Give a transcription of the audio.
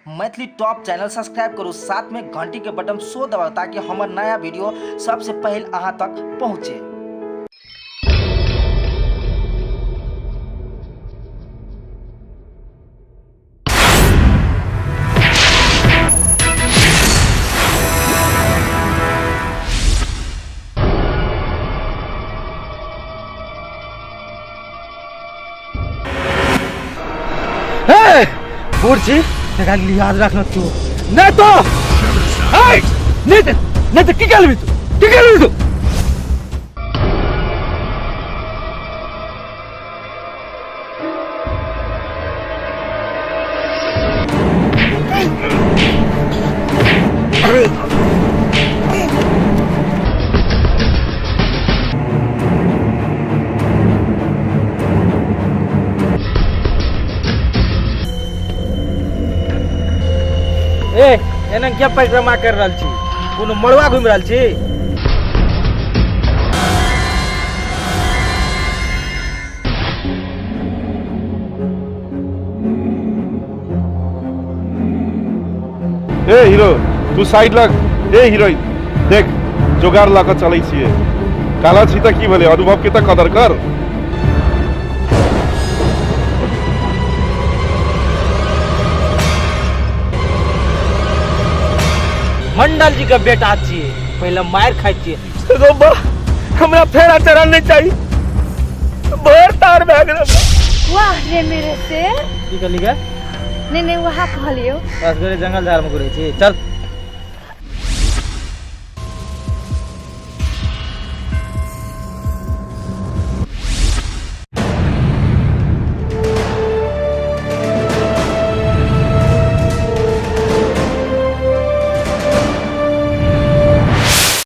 Maithili top channel subscribe करू, साथ में घंटी के बटन सो दबाउ ताकि हमर नया वीडियो सबसे पहले अहाँ तक पहुँचे। बूढ़ छी तकरा लिहाज रखना तू नहीं तो हे! नहीं तो नहीं तो की करबी तू, की करबी तू? ए एना क्या परिक्रमा कर रहल छी? कोनो मड़ुआ घुमि रहल छी? ए हीरो तू साइड लग। ए हीरोइन देख जोगार लऽ कऽ चलै छियै, काला छी तऽ की भेलै, अनुभव के तऽ कदर कर। मंडल जी के बेटा छियै, पहिले मारि खाइ छियै। रोबा हमरा फेरा चढ़ल नहीं चाहिए, भर तार भए गेल। वाह रे मेरे से की कहली गे? नहीं नहीं वहाँ कहलियो। असगरे जंगल झाड़ में घुरै छी, चल।